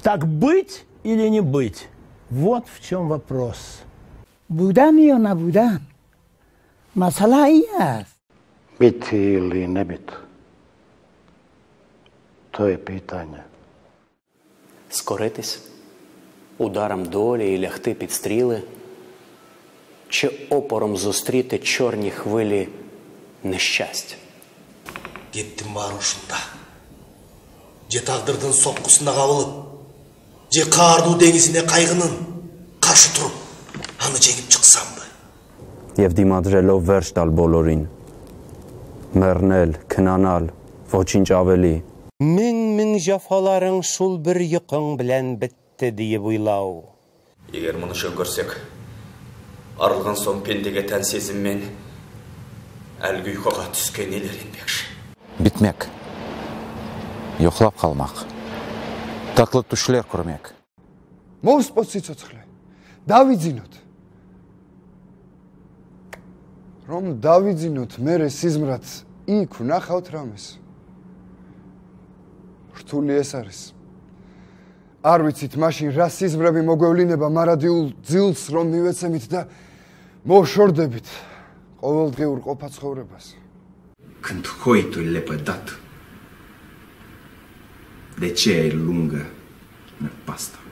Так быть или не быть? Вот в чем вопрос. بودن یا نبودن مسئله ای است. Biti ili ne biti? To je pitanje. Скоритись ударам долі і лягти під стріли, чи опором зустріти чорні хвилі нещастя? Кептин баары ушунда. Же тагдырдын соккусуна кабылып, же каардуу деңизине кайгынын каршы туруп, аны жеңип чыксамбы? Եվ դիմադրելով վերջ տալ բոլորին։ Մեռնել, քնանալ, ոչինչ ավելի։ Мең-мең җәфаларың шул бер йокың белән бетте диеп уйлау. Егер мұны жөн көрсек, арылған соң пендеге тән сезіммен әлгі ұйқыға түскен нелер енбекші. Bitmek. Yoxlap qalmaq. Tatlı düşler körmek. მოვსპოთ სიცოცხლე. დავიძინოთ. რომ დავიძინოთ მერე სიზმრად იქ ვნახავთ რამეს. რთული ეს არის. არ ვიცით მაშინ რა სიზმრები მოგვევლინება მარადიულ ძილს რომ მივეცემით და მოვშორდებით ყოველდღიურ ყოფა ცხოვრებას. Când hoitul e lepădat, de ce e lungă năpasta?